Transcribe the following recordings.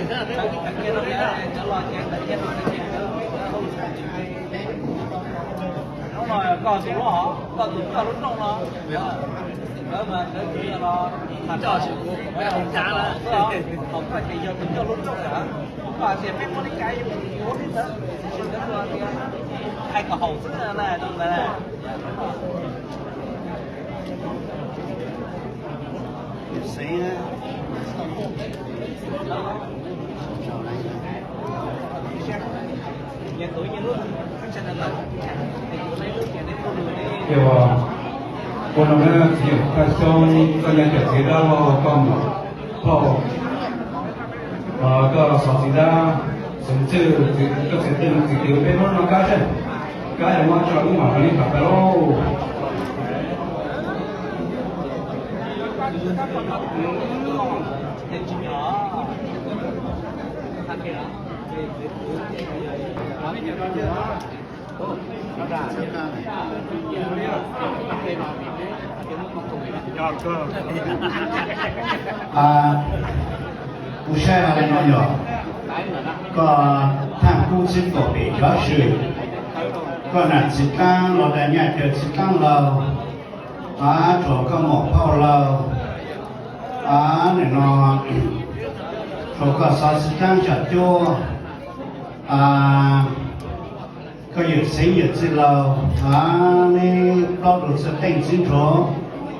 Hnub no koj tus loj, koj tus koj lub rooj no, nkawd mas nkawd tsis yog los tham txog, thaum koj ces yog tus coj lub rooj lawm, koj hais tias peb muaj li cas yuav li ntawd, hais kom haum xwb na, tus ntawd na. Ces ua no na, txiv yawm Thaj Xyoob, koj nyob cov txiv dab laug, koj muam phauj, koj xov txiv dab, xeev txwj, koj txiv tw txiv kwv, peb hnub no kab seb, kab es muab tso lub mam li tham peb lauj. Kuv saib hais li no yog, koj Thaj Kub Txwb Tuam Pem Cov Swm, koj nam txiv dlaab los tas nyaj caw txiv dlaab laug, tsuas koj muam phauj laug, nim no tsuas koj xov txiv dlaab Xyom Cuab, koj yawm xeev yawm txiv laug, neb plaub tug txwj teej txiv ntsuag,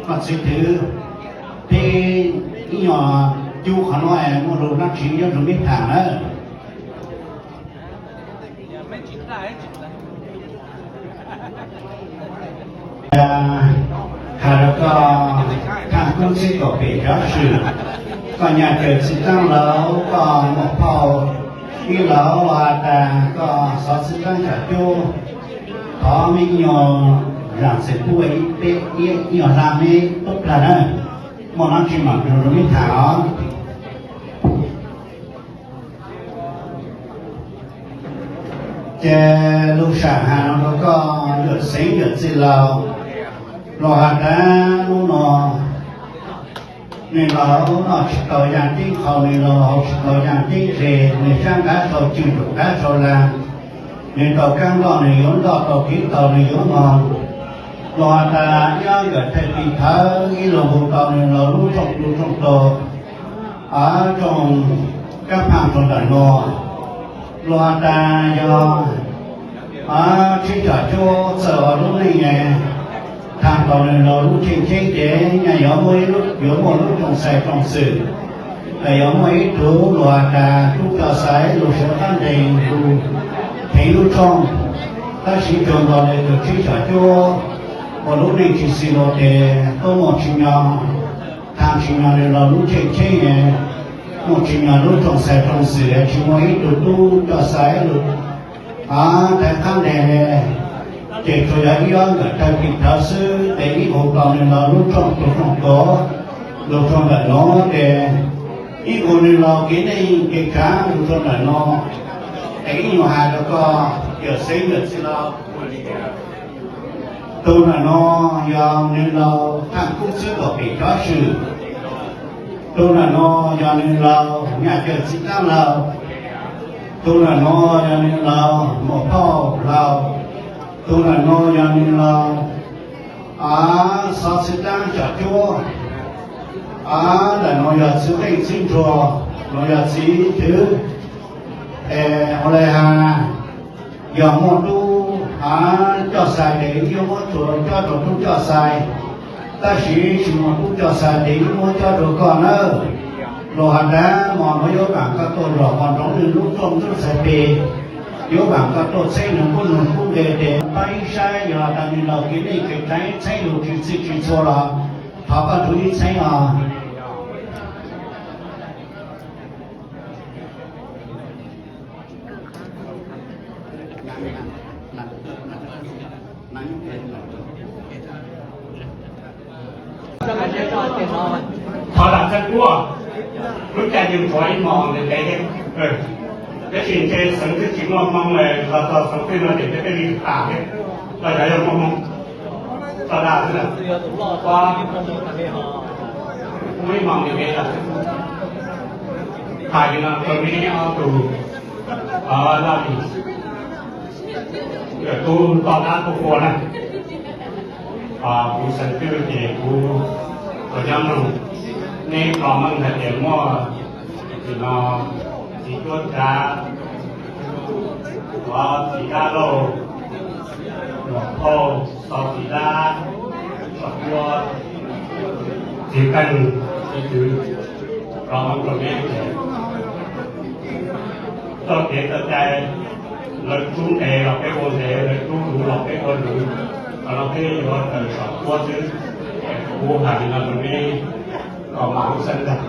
koj txiv twv, peb ib nyuag cub qhov no es muaj lus dlaab tsi nyob rua meb tham na. Has rua koj Thaj Kub Txwb Tuam Pem Cov Swm, koj nyaj caw txiv dlaab laug, koj muam phauj ib laug los has tas koj xov txiv dlaab Xyom Cuab, thov meb ib nyuag zaam txim pub peb ib nyuag hla meb tub plag na, muaj dlaab tsi mam rua meb tham os. Ces lug saam has no rua koj yawm xeev yawm txiv laug, los has tas nub no nwg laug noj tsi tau yaaj ceeb qhau, nwg laug haus tsi tau yaaj ceeb ze, nwg sab nqab sau cwj nraum nqab sau laag, nwg tau kaab nploj nwg yuav nploj, tau kev taug nwg yuav moog, los has tas ib ob nkawm thawj tiv thawv ib lug hu tau nwg laug lub rooj tu rooj tog, rooj kaab phaaj rua ntawm nuav, los has tas yog Tsheb Xyom Cuab txawj ua lub neej, thaam tau nwg laug lub tsheej tsheb ces nyaj yuav muaj ib lub, yuav muaj lub rooj xais rooj xwm, yuav muaj ib tug lug has tas tub coj xais lug suav qaab nteeg lug theev lub rooj. Tab sis cuag nkaus le tug Tsheb Xyom Cuab ua lub neej tsi xis lug tes tuab muaj tsi nyog, thaam tsi nyog nwg laug lub tsheej tsheb, muaj tsi nyog lub rooj xais rooj xwm, tsi muaj ib tug tub coj xais lug thaiv qaab nteeg le. Ces tsuas yog ib ob nkawm thawj tiv thawv xwb tes ib hu tau nwg laug lub rooj tu rooj tog, lug rua ntawm nuav tes ib hu nwg laug kev neej kev tsaav lug rua ntawm nuav. Es ib nyuag has rua koj yawm xeev yawm txiv laug, tug ntawm nuav yog nwg laug Thaj Kub Txwb Tuam Pem Cov Swm, tug ntawm nuav yog nwg laug nyaj caw txiv dlaab laug, tug ntawm nuav yog nwg laug muam phauj laug, tug ntawm nuav yog nwg laug xov txiv dlaab Xyom Cuab, ntawm nuav yog txwv teej txiv ntsuag, nuav yog txiv twv. Es ua le has, yog muaj tub coj xais tes yuav muab tsuas cob rua tub coj xais, tab sis tsi muaj tub coj xais tes yuav muab cob rua koj nawb. Lug has tas mog, nuav yuav vaam koj tuaj zog mog, nroo nwg lub rooj ntxuj xais pes, yuav vaam koj tuaj txheeb nwg pub nwg pub npe tes pab ib saib, yog tas nwg laug kev neej kev tsaav txheeb lug tsi txhij tsi txhua los thov koj tug ib txheeb os. Thov lam txeeb kuab, lub caij nyoog tshuav ib moos ntawd ces, tab sis ntshe xeev twb tsis muaj hmoo los txog xeev twg no ces peb thiaj li tham thiab, los cov yog muaj hmoo txog dag xwb. Muaj ib moos nws kev tawm xwb. Hais li no rau neb ob tug, laj lis, tub toj dab tub qhua na, kuv xeev twg ces kuv tau nyob nug neb tau meej hais tias muaj no txiv cuab tsav, txiv dab laug, muam phauj, txiv dab, txiv dab, txiv qeej, txiv twv, tau meej rau neb tias txoj kev txoj cai, lawv rub nqe los peb ua nqe, lawv rub luv los peb ua luv, qhov no peb yuav tawm saum tuab xwb. Kuv hais li no rau neb kom mam lub xeeb ntag.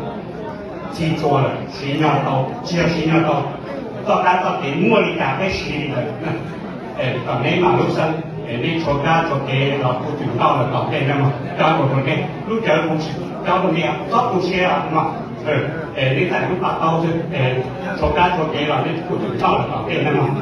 Txhij txhua lawm, siv nyog tau, tsis yog siv nyog tau, txoj dab txoj kev muaj li cas peb siv li ntawd. Kom neb mam lub xeeb, es neb tshuav kab tshuav kev los kuv twm nrauj lawm tom ntej na mog. Cov kuv rau neb lub cawv kuv tsis cov rau neb, txhob tu siab os mog. Es neb txais lub paj taub xwb, es tshuav kab tshuav kev los neb kuv twm nrauj lawm tom ntej na mog.